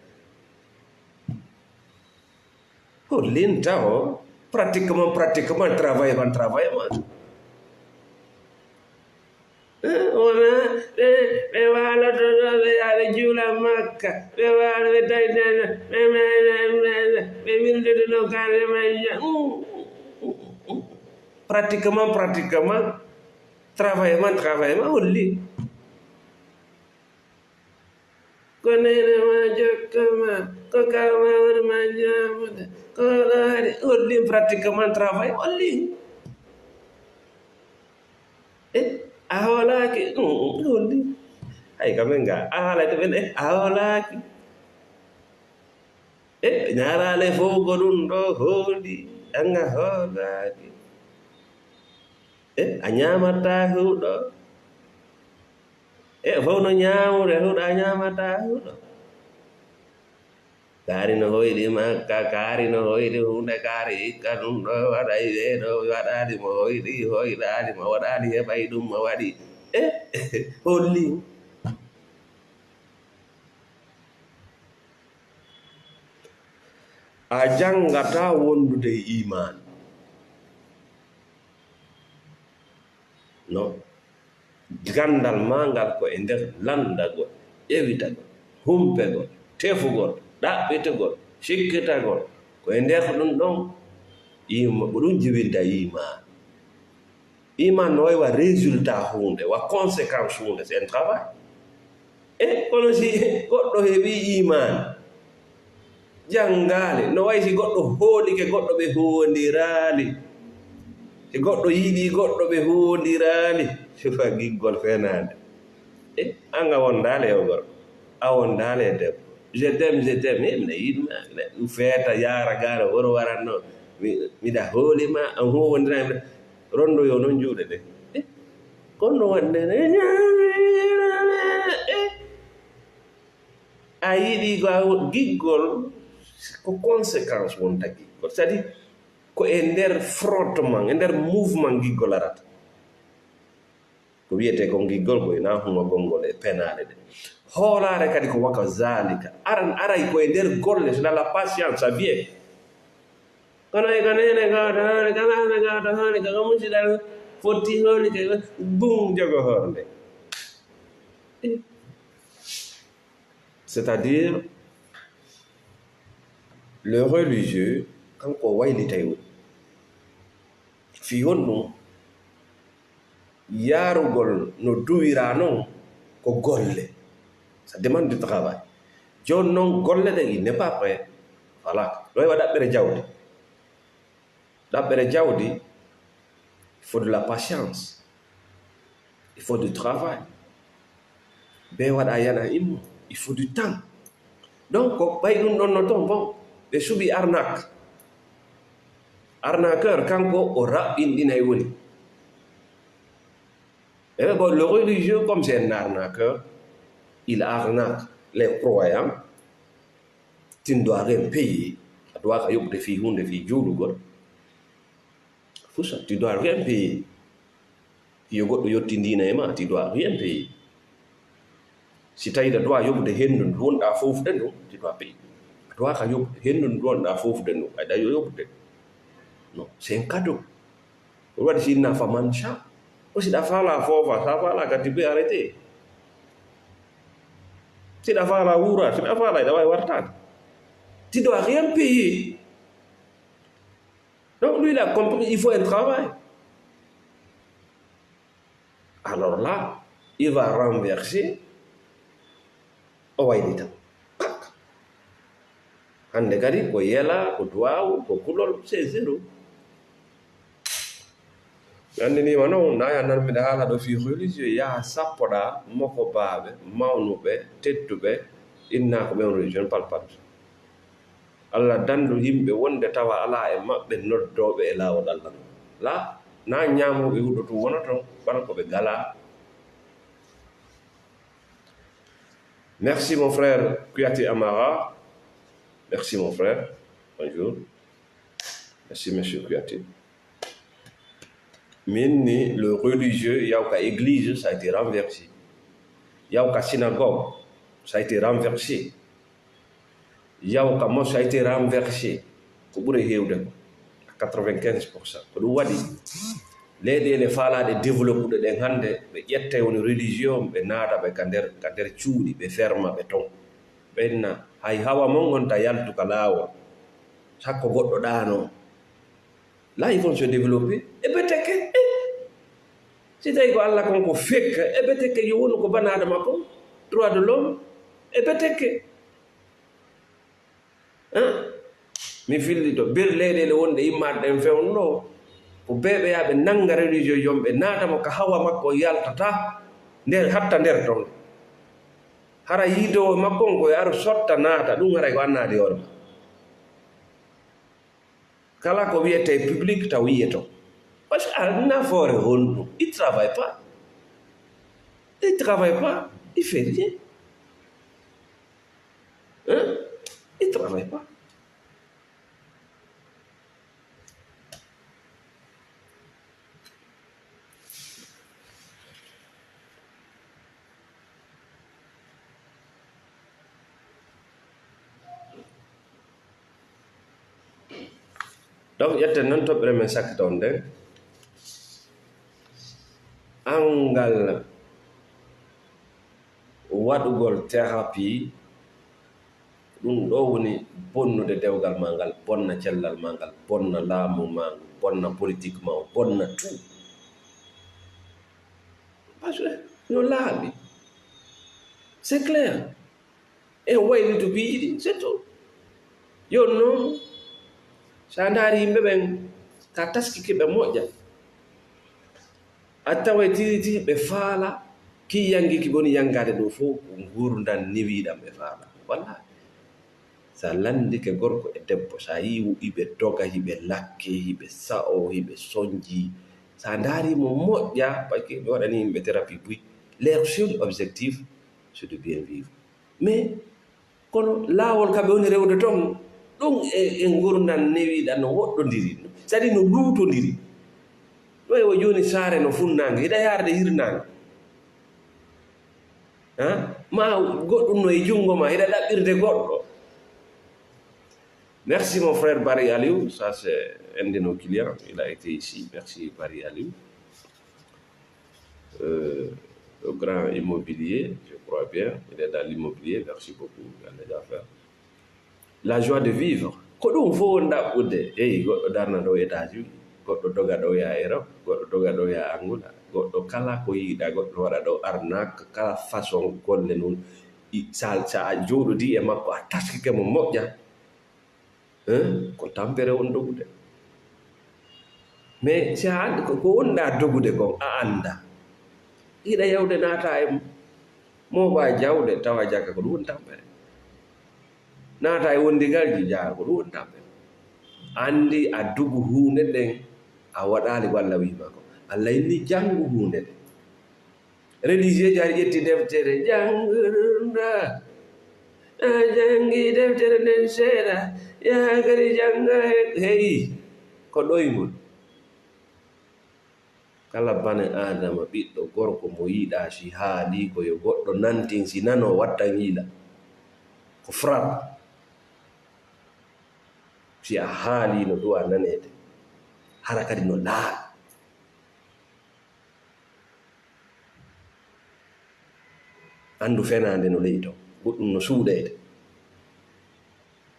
Hollin taho, pratiquement, pratiquement, travaillement, travaillement. Eh, wona, ɓe, ɓe waaloto ɗo, ɓe yaa ɓe juula Makka, ɓe waalo, ɓe tawi, ɓe, ɓe, ɓe, ɓe, ɓe wirdude ɗo, kare, ɓe, pratiquement, pratiquement, travaillement, travaillement, holli. Ko neene ma jokka ma, ko kaw ma woni ma ñaamude, ko ɗo hari, holli pratiquement travail, holli. Eh, a hoolaaki? Mm, mm, holli. Hay ka men ga, a haalay to ɓen, eh, a hoolaaki? Eh, ñaaraale fow ko ɗum ɗo hooli, an a hoolaaki. Eh, a ñaamataa huɗo. Eh, fow no ñaamude huɗo, a ñaamataa huɗo. Kaari no hoyɗi Makka, kaari no hoyɗi huunde, kaari hikka ɗum ɗo waɗay ɓee ɗo, waɗaali mo hoyɗi, hoyɗaali mo, waɗaali heɓay ɗum mo waɗi. Eh, holli. A janngataa wondude e iimaan. No? Ganndal maa ngal ko e nder lanndagol, ƴeewitagol, humpegol, tefugol, ɗaɓɓitugol, sikkitagol. Ko e nder ɗum ɗon, iima-, ko ɗum jibinta iimaan. Iimaan no wayi wa résultat huunde, wa conséquence huunde, c'est un travail. E kono si goɗɗo heɓii iimaan, janngaali, no wayi si goɗɗo hoolike goɗɗo ɓe huwondiraali, si goɗɗo yiɗii goɗɗo ɓe huwondiraali, sifa giggol fenaande. E an a wondaali e o gorko, a wondaali e debbo. Je t'aime, je t'aime, e miɗa yiɗi ma, miɗa feeta, yaara gaara, woro waranno. Mi, miɗa hooli ma, an huwa wondiraa e rondoyo non juuɗe ɗen. Eh, kono wonde ne, eh, a yiɗi ko a, giggol ko conséquence wonta giggol. C'est-à-dire, ko e nder frottement, e nder mouvement giggol arata. Ko wiyetee kon giggol, ko ina huma gonngol e penaale ɗe. Hoolaare kadi ko waka zalika. Aran, aray ko e nder golle, c'est dans la patience, ça vient. Kono e ka neene gawta hoore, ka maame gawta hoore, ka ka musiɗal fotti hoore, ka bum jogo hoore nde. C'est-à-dire, le religieux, kanko o waylitay woni. Fii honɗum? Yaarugol no duwiraa non ko golle. Ça demande du travail. Jooni non golle ɗen, il n'est pas prêt. Voilà. No heɓa ɗaɓɓere jawdi. Ɗaɓɓere jawdi, il faut de la patience. Il faut du travail. Ɓe waɗa yana immo, il faut du temps. Donc, ko ɓay ɗum ɗon no ton, bon, ɓe suɓi arnaque. Arnaqueur, kanko o raɓɓinɗinay woni. Eh, bon, le religieux, comme c'est un arnaqueur, il arnaque les croyants. Tu ne dois rien payer. A duwaaka yoɓude fii huunde, fii juulugol. Fusa, tu dois rien payer. Yo goɗɗo yotti diina e ma, tu dois rien payer. Si tawii a duwaa yoɓude henndu ndu wonɗaa foofude ndu, tu dois payer. A duwaaka yoɓude henndu ndu wonɗaa foofude ndu, aɗa yo yoɓude. Non, c'est un cadeau. Ko waɗi si inna fa man sha. Ko si ɗa faala foofa, sa faala ka tu peux arrêter. Si ɗa faala wuura, si ɗa faala, ɗa waawi wartaade. Tu dois rien payer. Donc, lui, il a compris, il faut un travail. Alors là, il va renverser, o waylita. Pak. Hannde kadi ko yela, ko duwaawu, ko kulol, c'est zéro. Mi anndiniima non, na ya nan miɗa haala ɗo fii religieux, yaha sappoɗaa mokobaaɓe, mawnuɓe, tedduɓe, inna ko ɓen religion palpal. Alla dandu yimɓe wonde tawa alaa e maɓɓe noddooɓe e laawol Alla non. La, na ñaamooɓe huɗo tun wonoto, bana ko ɓe galaa. Merci mon frère Kouyaté Amara. Merci mon frère. Bonjour. Merci monsieur Kouyaté. Min ni le religieux, yaw ka église, ça a été renversé. Yaw ka synagogue, ça a été renversé. Yaw ka mosquée, ça a été renversé. Ko ɓuri heewde ko quatre-vingt-quinze pour cent. Ko ɗum waɗi leyɗeele faalaaɗe développé ɗen hannde, ɓe ƴetta woni religion, ɓe naata ɓe ka nder, ka nder cuuɗi, ɓe ferma ɓe ton. Ɓe inna, hay hawa mon on ta yaltu ka laawol. Sakko goɗɗo ɗaano. Là, ils vont se développer. E ɓe tekke. Si tawi ko Alla kon ko fekka, e ɓe tekke yo wonu ko bana Adama kon, droit de l'homme, e ɓe tekke. Hein? Mi fillito, bir leyɗeele wonɗe immaade ɗen fewndo, ko ɓe ɓe yaa ɓe nannga religion, ɓe naata mo ka hawa makko o yaltata, nder hatta nder ton. Hara yiidoowo makko on ko yo aru sotta naata, ɗum haray ko annaade hoore ma. Kala ko wiyetee public taw yiyeto. Parce que a nafoore honɗum? Il travaille pas. Il travaille pas. Il fait rien. Hein? Il travaille pas. Donc, ƴetten non toɓɓere men sakkito on nden. Anngal waɗugol thérapie, ɗum ɗo woni bonnude dewgal maa ngal, bonna cellal maa ngal, bonna laamu maa ngu, bonna politique maa o, bonna tout. Parce que no laaɓi. C'est clair. En waylitu piiji ɗin, c'est tout. Yo non, so a ndaari yimɓe ɓen, ka taskike ɓe moƴƴa. A taway tigi tigi ɓe faala, ki yangi ki woni yangaade ɗo fof, ko nguurndam newiiɗam ɓe faala. Wallaahi. Si a lanndike gorko e debbo, si a yii hiɓe doga, hiɓe lakke, hiɓe sa'oo, hiɓe sonjii, si a ndaarii mo moƴƴa, parce que mi waɗanii yimɓe thérapie buy, leur seul objectif, c'est de bien vivre. Mais, kono laawol ka ɓe woni rewde ton, ɗum e, e ngurndan newiiɗan no woɗɗondiri, c'est-à-dire no luutondiri. Ɗo e wo jooni saare no funnaange, hiɗa yaarde hirnaange. Hein? Ma goɗɗum no e junngo ma, hiɗa ɗaɓɓirde goɗɗo. Merci mon frère Barry Aliou, ça c'est un de nos clients, il a été ici. Merci Barry Aliou. Euh, le grand immobilier, je crois bien, il est dans l'immobilier, merci beaucoup dans les affaires. La joie de vivre. Ko ɗum fof woni ɗaɓɓude. Eyi, goɗɗo darna ɗo États-Unis, goɗɗo doga ɗo yaa Europe, goɗɗo doga ɗo yaa Angola, goɗɗo kala ko yiɗa, goɗɗo waɗa ɗo arnaque, kala façon golle non. I-, sa, sa a jooɗodii e makko, a taskike mo moƴƴa, hein, ko tampere woni dogude. Mais si a anndi ko, ko wonɗaa dogude kon, a anndaa. Hiɗa yawde naata e mooɓaa jawde, tawa jaka ko ɗum woni tampere. Naata e wondigalji, jaka ko ɗum woni tampere. Anndi a dogu huunde nden, a waɗaali ko Alla wi'i maa ko. Alla inni janngu huunde nden. Religieux ji hari ƴetti deftere, janngirnda. A janngii deftere nden seeɗa, yaha kadi jannga he-, heyi, ko ɗoyngol. Kala bani Aadama ɓiɗɗo gorko mo yiɗaa, si haalii ko yo goɗɗo nantin, si nanoo, wattan yiila. Ko frappe. Si a haalii no duwaa naneede, hara kadi no laaɓi. Anndu fenaande no ley ton, goɗɗum no suuɗeede.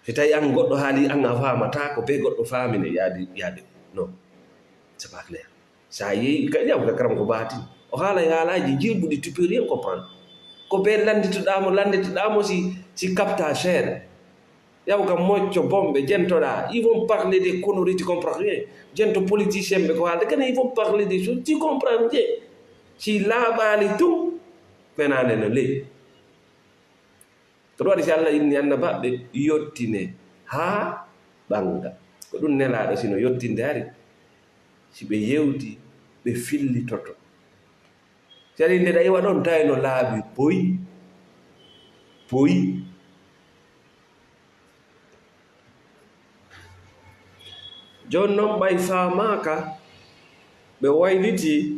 Si tawi an goɗɗo haali an a faamataa ko bee goɗɗo faamine, yaade, yaade, non, c'est pas clair. Sa yehi, ka ƴaw ka karam ko baatin. O haala haalaaji jirbuɗi, tu peux rien comprendre. Ko bee lannditoɗaa mo, lannditoɗaa mo si, si capta seeɗa. Yaw ka mocco bomɓe, jentoɗaa. Ils vont parler des conneries, tu comprends rien. Jento politicien ɓe ko haalde, kene ils vont parler des choses, tu comprends rien. Si laaɓaali tun, fenaande no ley. Ko ɗum waɗi si Alla inni annabaaɓe yottine haa ɓannga. Ko ɗum nelaaɗo si no yottinde hari. Si ɓe yewti, ɓe fillitoto. Si ari nde ɗa iwa ɗon, tawi no laaɓi poy, poy. Jooni non ɓay faamaaka, ɓe waylitii,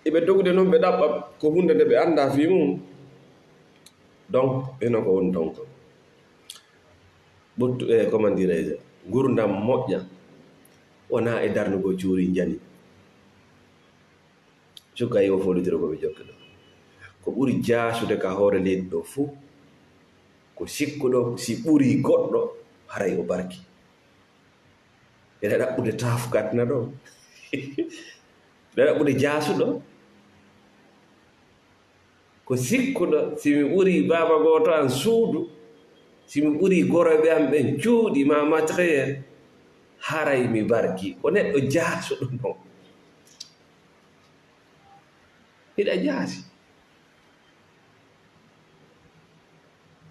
eɓe dogude non ɓe ɗaɓɓa ko huunde nde ɓe anndaa fii mum. Donc, hino ko woni ton kon. Ɓuttu, eh, comment dirais-je, ngurndan moƴƴa wonaa e darnugol cuuri njani. Cukka yo foolitiro ko ɓe jokki ɗo. Ko ɓuri jaasude ka hoore leydi ɗo fuu, ko sikkuɗo si ɓurii goɗɗo, haray o barki. Ene ɗaɓɓude taafuka aduna ɗo. Ene ɗaɓɓude jaasuɗo. Ko sikkuɗo, si mi ɓurii baaba gooto an suudu, si mi ɓurii gorooɓe an ɓen cuuɗi maa matériel, haray mi barki. Ko neɗɗo jaasuɗo non. Hiɗa jaasi.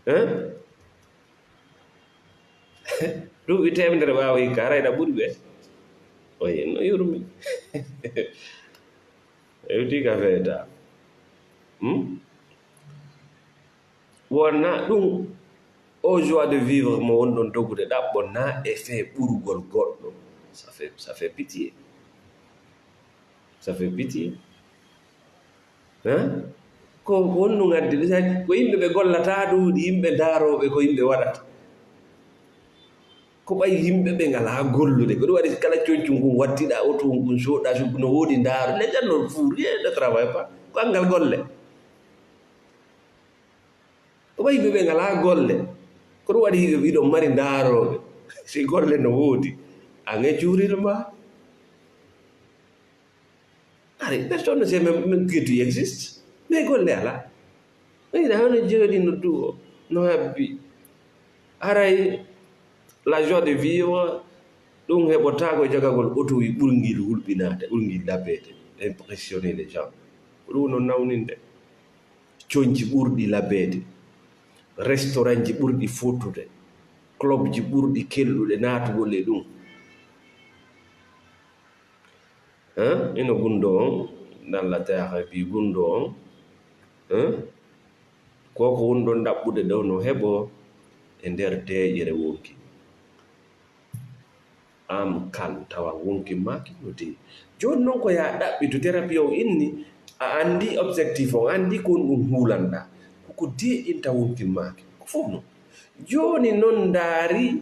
Hein? Duuɓi teemedere ɓaawo hikka, haray hiɗa ɓuri ɓe. Oye, no yurmi. Hewti ka feeta. Hmm? Wona ɗum, o joie de vivre mo wonɗon dogude ɗaɓɓon na e fee ɓurgol goɗɗo. Ça fait, ça fait pitié. Ça fait pitié. Hein? Ko honɗum addi ɗum? Ko yimɓe ɓe gollataa ɗum, yimɓe ndaarooɓe ko yimɓe waɗata. Ko ɓay yimɓe ɓe ngalaa gollude. Ko ɗum waɗi kala concun ngun wattiɗaa, oto ngun soɗɗaa, si no woodi ndaaro. Les gens n'ont rien, ne travaillent pas. Ko anngal golle. Ko ɓay yimɓe ɓe ngalaa golle. Ko ɗum waɗi hiɗo, hiɗo mari ndaarooɓe. Si golle no woodi, an e cuuɗi maa. Ari, personne ne sait même, même que tu existes. Mais golle alaa. Ɓeyda hono jooɗi no duwo, no habbi. Haray la joie de vivre, ɗum heɓotaako e jogagol otowi ɓurngil hulɓinaade, ɓurngil labeede, impressionner les gens. Ko ɗum no nawninde. Conci ɓurɗi labeede. Restaurantji ɓurɗi fottude, clubji ɓurɗi kelɗuɗe naatugol e ɗum. Eh, ino gunndoo on, ɗan la terre bi gunndoo on, eh, ko ko woni ɗon ɗaɓɓude ɗoo no heɓoo e nder deeƴere wonki. Am kan tawa wonki maaki no deeƴi. Jooni non ko yaa ɗaɓɓitu thérapie on inni, a anndi objectif on, anndi ko honɗum huulanɗaa. Ko ko deeƴinta wonki maaki. Ko fof non. Jooni non ndaari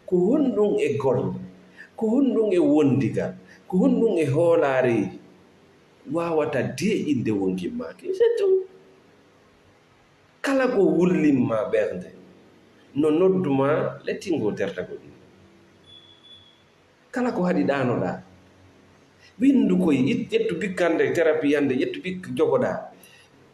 ko honɗum e golle, ko honɗum e wondigal, ko honɗum e hoolaareeji waawata deeƴinde wonki maaki. C'est tout. Kala ko wullimmaa ɓernde, no noddumaa lettingoo tertagol ɗum. Kala ko haɗi ɗaanoɗaa, winndu koy, it-, ƴettu bik hannde, thérapie hannde, ƴettu bik jogoɗaa.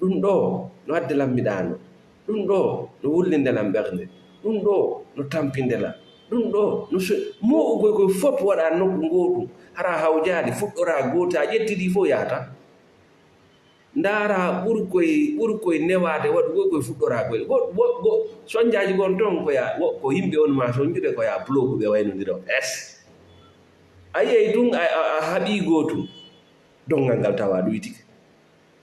Ɗum ɗoo no adde lammiɗaano. Ɗum ɗoo no wullinde lan ɓernde. Ɗum ɗoo no tampinde lan. Ɗum ɗoo no so-, mo'u koy koy fof waɗaa nokku ngootu. Hara hawjaali, fuɗɗoraa gootu, a ƴetti ɗi fof yahata. Ndaara ɓurkoy, ɓurkoy newaade waɗugol koy fuɗɗoraa koy. Go, go, go, sonjaaji gon ton ko ya, wo, ko yimɓe on maa sonjude ko ya blogu ɓe waynondira. Es. A yiyay tun a, a, a haɓii gootum, donngal ngal tawa ɗuytike.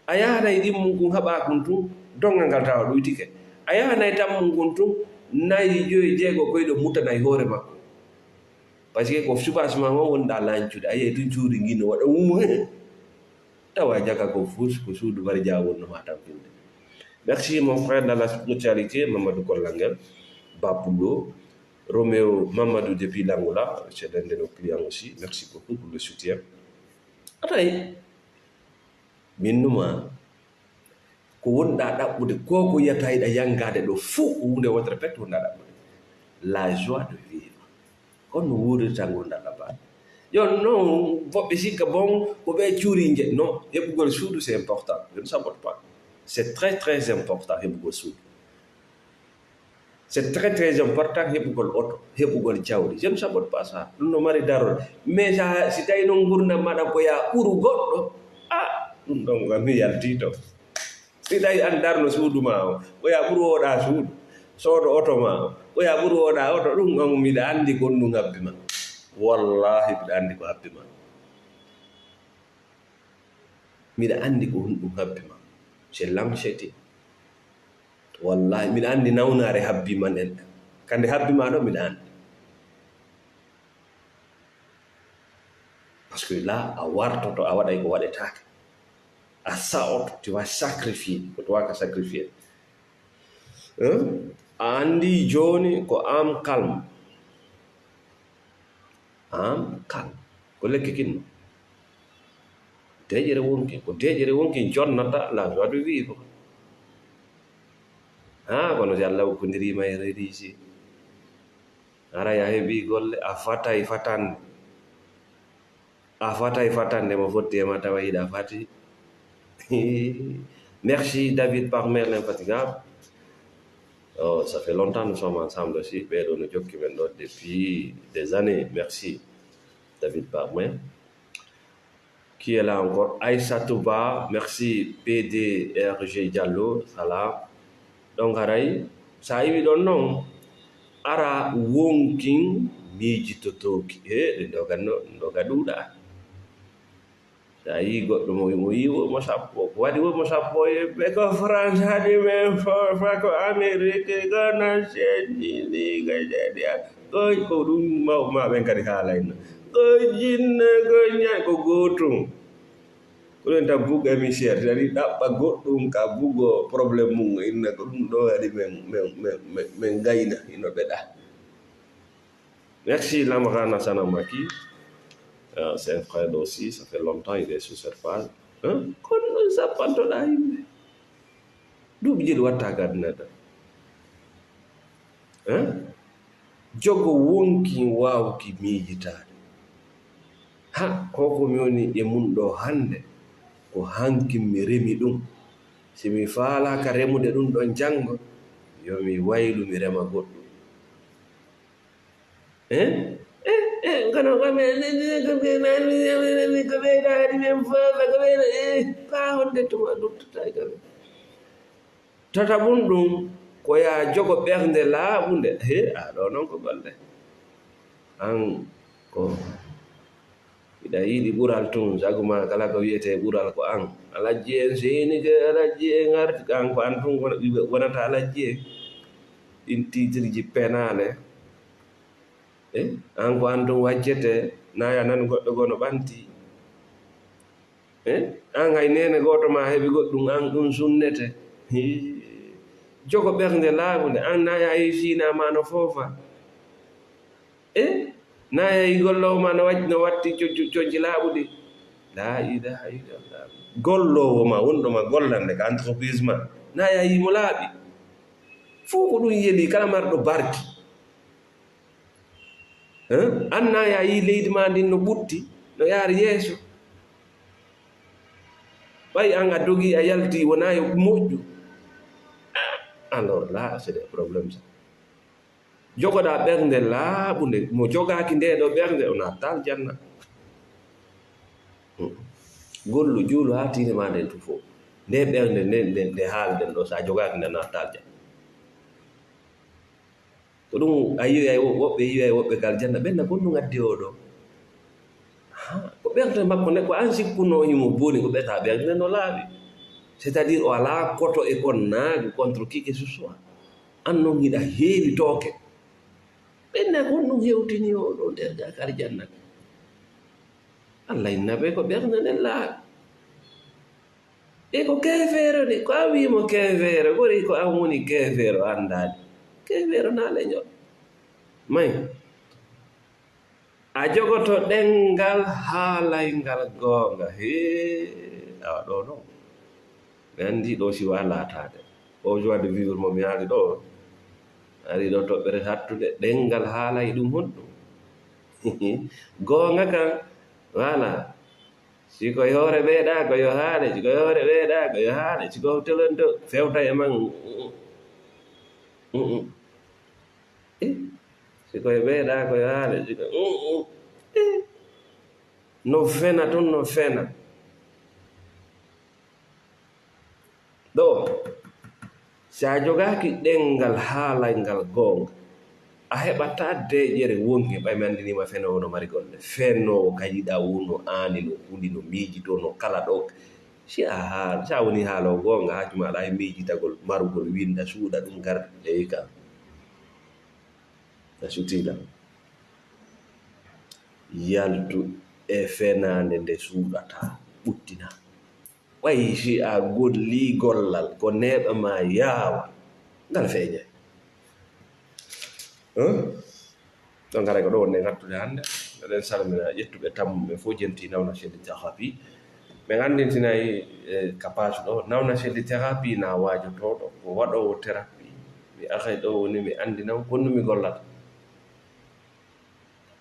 A yahanay ɗimmun kun haɓaa kun tun, donngal ngal tawa ɗuytike. A yahanay tammun kun tun, nayi, joyi, jeego koy ɗo muttanay hoore makko. Parce que ko soubassement on wonɗaa lancude. A yiyay tun cuuɗi ngin no waɗa wum. Tawa jaka ko fus, ko suudu barja wonno ma tampinde. Merci mon frère dans la spiritualité, Mamadou Kollangel, Bapulo, Roméo, Mamadou depuis l'Angola, c'est l'un de nos clients aussi. Merci beaucoup pour le soutien. Atay, min numa, ko wonɗaa ɗaɓɓude, ko ko yiyata hiɗa yangaade ɗo fof, ko huunde wotere pet wonɗaa ɗaɓɓude. La joie de vivre. Kono no wuurirta ngurndan labaaɗo. Yo non, woɓɓe sikka bon, ko ɓe cuuri nje-, non, heɓugol suudu, c'est important. Je ne sabote pas. C'est très, très important, heɓugol suudu. C'est très, très important, heɓugol oto, heɓugol jawdi. Je ne sabote pas ça. Ɗum no mari darol. Mais sa, si tawi non ngurndan maɗa ko ya ɓuru goɗɗo, ah, ɗum ɗon, mi yaltii to. Si tawi an darno suudu maa o, ko ya ɓuru oɗa suudu, soodo oto maa o, ko ya ɓuru oɗa oto, ɗum on miɗa anndi ko honɗum habbi ma. Wallahi, miɗa anndi ko habbi ma. Miɗa anndi ko honɗum habbi ma. C'est l'anxiété. Wallahi, miɗa anndi nawnaare habbi man en. Kande habbi ma ɗo, miɗa anndi. Parce que là, a wartoto, a waɗay ko waɗetaake. A sa'oto, tu vas sacrifier, ko tu vas ka sacrifier. Hein? A anndi jooni ko am calme. Am calme. Ko lekki kinno. Deeƴere wonki, ko deeƴere wonki jonnata la joie de vivre. Haa, kono si Allah hokkindiriima e religieux. Haray a heɓii golle, a fatay fatande. A fatay fatande mo fotti e ma tawa hiɗa fati. Merci David Parmer l'infatigable. Oh, ça fait longtemps nous sommes ensemble aussi. Ɓee ɗoo no jokki men ɗoo depuis des années. Merci David Parmer. Qui est là encore? Aissatou Ba, merci. P D R G Diallo, salam. Donc, haray, sa iwi ɗon non, ara wonkin miijitotooki. He, ɗi ndoga no, ndoga ɗuuɗa. Sa yii goɗɗo mo, mo yii wo mo sappo, ko waɗi wo mo sappo e ɓe ko France haɗi men fo, fa ko Amérique, ko Nations Unies, ko jadi a. Ko, ko ɗum mawɓe ma ɓen kadi haalayno. Ko jinne, ko ña-, ko gootum. Ko ɗum tan bugo émissaire, c'est-à-dire ɗaɓɓa goɗɗum ka bugo problème mum, inna ko ɗum ɗo waɗi men, men, men, men, men gayna, ino ɓeɗa. Merci Lamarana Sanamaki. Euh, c'est un frère aussi, ça fait longtemps il est sur cette page. Hein? Kono ɗum sappantoɗaa yimɓe. Duuɓi jeɗi watta ka aduna tan. Hein? Jogo wonki waawki miijitaade. Ha, ko ko mi woni e mun ɗo hannde, ko hanki mi remi ɗum. Si mi faalaaka remude ɗum ɗon janngo, yo mi waylu mi rema goɗɗum. Eh? Eh, eh, kono ko men, ko men, ko men, ko men, ko men, eh, faa honde tuma ɗum tuta e ko men. Tataɓun ɗum, Ko yaa jogo ɓernde laaɓunde. He, a ɗoo non ko golle. An ko hiɗa yiɗi ɓural tun, sago maa kala ko wi'etee ɓural ko an. Alajji en seenike, alajji en arti, an ko an tun wona-, wonata alajji en. Ɗin tiitirji penaale. Eh, an ko an tun waccete, naa ya nan goɗɗo goo no ɓanti. Eh, an hay neene gooto maa heɓi goɗɗum, an ɗum sunnete. Hii. Jogo ɓernde laaɓunde, an naa ya yi fiinaa maa no foofa. Eh, naa ya yi golloowo maa no waj-, no watti co-, co-, conci laaɓuɗi. Laa ilaaha illallah. Golloowo maa, wonɗo maa gollande ka entreprise maa, naa ya yi mo laaɓi. Fow ko ɗum yeli kala marɗo barki. Hein? An naa ya yii leydi maa ndin no ɓutti, no yaari yeeso. Ɓay an a dogii a yaltii, wonaa yo moƴƴu. Alors là, c'est des problèmes, ça. Jogoɗaa ɓernde laaɓunde, mo jogaaki ndee ɗoo ɓernde, o naattaa aljanna. Hmm. Gollu, juulu haa tiinde maa nden tufo. Nde ɓernde, nde, nde, nde haalden ɗoo, so a jogaaki nde, a naattaa aljanna. Ko ɗum a yi'ay wo-, woɓɓe yi'ay woɓɓe ka aljanna, ɓen na ko ɗum addi oo ɗoo. Ha, ko ɓernde makko nde, ko an sikkunoo himo boni, ko ɓeta ɓernde no laaɓi. C'est-à-dire, o alaa koto e kon naagu contre qui que ce soit. An non hiɗa heewi tooke. Ɓen na ko ɗum hewtini oo ɗoo nder ga ka aljanna. Allah inna ɓe ko ɓernde nden laaɓi. E ko keefeero de, ko an wii mo keefeero, ɓuri ko an woni keefeero anndaade. Keefeero naa leñol. May, a jogoto ɗenngal haalayngal goonga. Hee, awa ɗoo non. Mi anndi ɗoo si waa laataade. O joie de vivre mo mi ari ɗoo. Ari ɗoo toɓɓere hattude. Ɗenngal haalay ɗum honɗum? Goonga kan, voilà. Si ko e hoore ɓeeɗaa, ko yo haale. Si ko e hoore ɓeeɗaa, ko yo haale. Si ko telento, fewta e man. Mm, mm. Eh? Si ko e ɓeeɗaa, ko yo haale. Si ko, mm, mm. Eh? No fena tun, no fena. Ɗoo, si a jogaaki ɗenngal haalayngal goonga, a heɓataa deeƴere wonge. Ɓay mi anndinii ma fenoowo no mari golle. Fenoowo ka yiɗaa woo no aani, no huli, no miijitoo, no kala ɗoo. Si a haal-, si a wonii haaloowo goonga, haaju maa alaa e miijitagol, marugol, winnda, suuɗa ɗum, garda. Eey ka. A sutii lan. Yaltu e fenaande nde suuɗataa, ɓuttinaa. Ɓay si a gollii gollal, ko neeɓa maa yaawa, ngal feeñay. Huh? Donc, haray ko ɗoo wonɗen hattude hannde. Eɗen salmina ƴettuɓe tammuɓe fof, jentii Nawna Shelly Therapy. Min anndintinay, eh, ka page ɗoo, Nawna Shelly Therapy na waajotooɗo, ko waɗoowo therapy. Mi aray ɗoo woni mi anndina on ko honno mi gollata.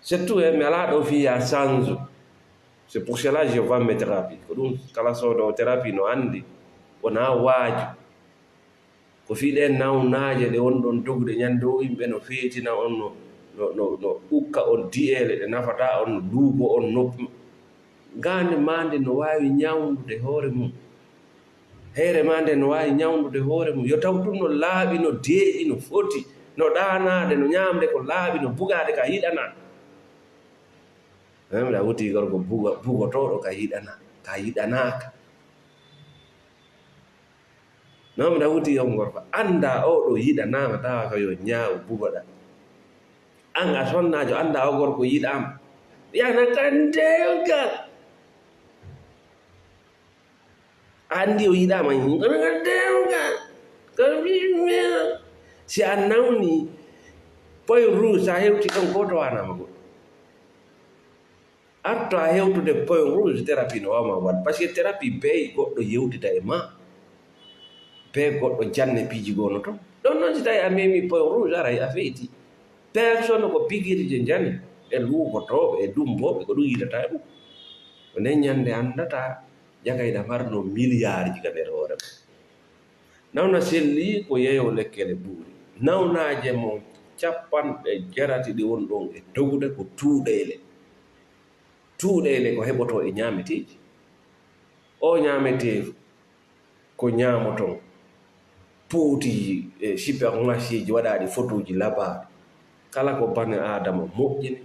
Surtout, eh, mi alaa ɗoo fii ya change. C'est pour cela je vends mes thérapies. Ko ɗum kala soodoowo thérapie no anndi, wonaa waaju. Ko fii ɗee nawnaaje ɗe wonɗon dogude ñande o, yimɓe no feetina on, no, no, no, no ukka on di'eele ɗe nafataa on, no luubo on noppi. Gaande maa nden no waawi ñawndude hoore mum. Heere maa nden no waawi ñawndude hoore mum. Yo taw ɗum no laaɓi, no deeƴi, no foti, no ɗaanaade, no ñaamde ko laaɓi, no bugaade ka yiɗanaa. Mbiɗa wuti gorko bugo-, bugotooɗo ka yiɗanaa, ka yiɗanaaka. Non, mbiɗa wuti on gorko, anndaa oo ɗoo yiɗanaama, tawa ko yo ñaaw bugoɗaa. An a sonnaajo, anndaa oo gorko yiɗaama. Yana kan dewgal. A anndi o yiɗaama, yana kan dewgal. Ko mi-, mi-, si a nawni point rouge, sa hewti ɗon, ko to waanaama goɗɗo. Arto a hewtude point rouge, thérapie no waawma waɗ. Parce que thérapie bee goɗɗo yewtida e maa, bee goɗɗo janne piiji goo no ton. Ɗon non si tawi a memi point rouge, aray a feyti. Personne ko pigirje njani, e luugotooɓe, e dummbooɓe, ko ɗum yiɗata e mum. Ko nden ñande anndataa, ƴakayɗa marno miliyaarji ka nder hoore ma. Nawna selli ko yeeyo lekkele buuri. Nawnaaje mo capanɗe jeetati ɗi woni ɗon e dogude ko tuuɗeele. Tuuɗeele ko heɓotoo e ñaameteeji. Oo ñaametee ko ñaamoton. pooti e supermarchéji waɗaaɗi fotooji labaaɗi. Kala ko bani Aadama moƴƴini,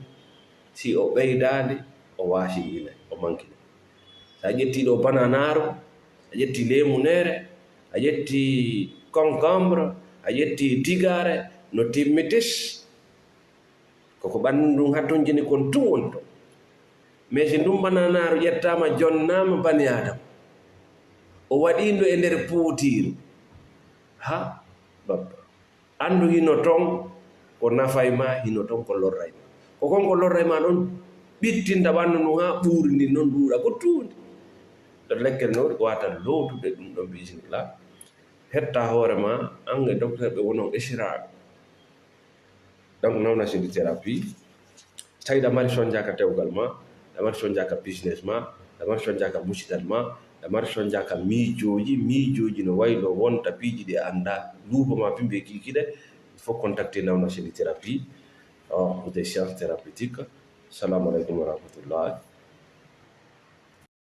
si o ɓeydaali, o waasiyinay, o mankinay. So a ƴettii ɗoo bananaaru, a ƴettii leemuneere, a ƴettii concombre, a ƴettii tigaare, no timmi tis. Ko ko ɓanndu ndun hatonjini kon tun woni ton. Mais si ndun bananaaru ƴettaama, jonnaama bani Aadama, o waɗii ndu e nder pootiiru, ha, bappa. Anndu hino ton ko nafay ma, hino ton ko lorray ma. Ko kon ko lorray ma ɗon ɓittinta ɓanndu ndun haa ɓuuri ndin non ɗuuɗa ko tuundi. Ɗon lekkel non waata lootude ɗum ɗon bi iznillah. Hetta hoore ma, an e docteur ɓe wonon esiraaɓe. Donc, nawna sindi thérapie. Tawi ɗa mari sonja ka dewgal ma, ɗa mari sonja ka business ma, ɗa mari sonja ka musidal ma, ɗa mari sonja ka miijooji, miijooji no wayno wonta piiji ɗi annda, luuho ma bimbe kikiɗe, il faut contacter nawna sindi thérapie, oh, des sciences thérapeutiques. Assalamu alaikum wa rahmatullah.